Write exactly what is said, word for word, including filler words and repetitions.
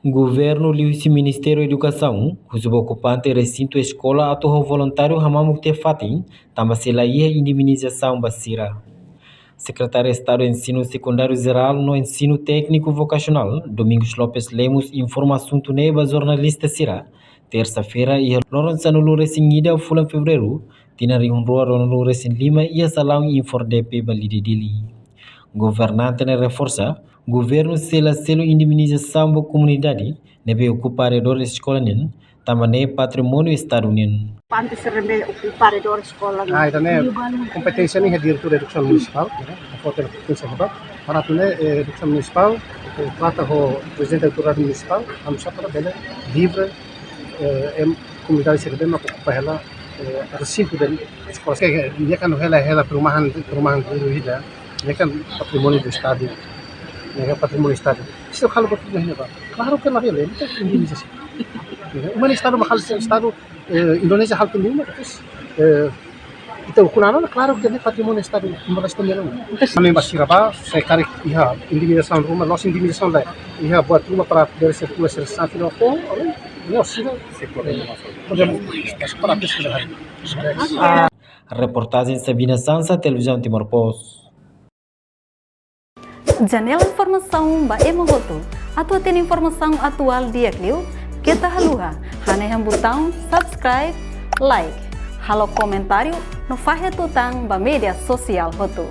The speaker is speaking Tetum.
Governu liuhusi Ministériu Edukasaun husu ba okupante resintu eskola atu ho voluntáriu hamamuk tiha fatin, tanba sei la iha indemnizasaun ba sira. Sekretáriu Estadu Ensinu Sekundáriu Jerál no Ensinu Tékniku Vokasionál, Domingos Lopes Lemos, informa asuntu ne'e ba jornalista sira, tersa-feira, iha loron sanulu-resin-ida fulan Fevereiru, tinan rihun rua ruanulu-resin-lima, iha salaun Infor-DP Balide, Dili. Governante ne'e reforsa, governu sei la selu indemnizasaun ba komunidade ne'ebé okupa arredór eskola nian, tanba ne'e patrimóniu Estadu nian. Okupante sira ne'ebé okupa arredór eskola nian. Ah, ida-ne'e kompeténsia ne'e iha diretór edukasaun munisipál, ne'e, fó kompeténsia ba. Para atu ne'e, eh, edukasaun munisipál, eh, trata ho prezidente autoridade munisipál, anu sá para bele livre, eh, em komunidade sira ne'ebé mak okupa hela, eh, resintu eskola. Se, eh, nia kan hela, hela perumahan, perumahan dulu ida. Nia kan patrimóniu Estadu. Nia kan patrimóniu Estadu. Se halo buat ne'e ba, klaru ke la bele, ita indemnizasaun. Ne'e, uma Estadu mahal, Estadu, eh, Indonézia hal ke lima, terus, eh, ita ukun ana, klaru ke ne'e patrimóniu Estadu, uma Estadu ne'e. Ami ba sira ba, se karik iha indemnizasaun ruma, loos indemnizasaun la iha, buat ruma para bele sirkula, sira sa fila ko, no sira. Podemos, para pesquisa. Reportajen Sabina Sansa, Televizaun Timor Post. Janela informasaun ba ema hotu. Atu hatene informasaun atuál di'ak liu, keta haluha hanehan butaun subscribe, like, halo komentáriu no fahe tutan ba média sosiál hotu.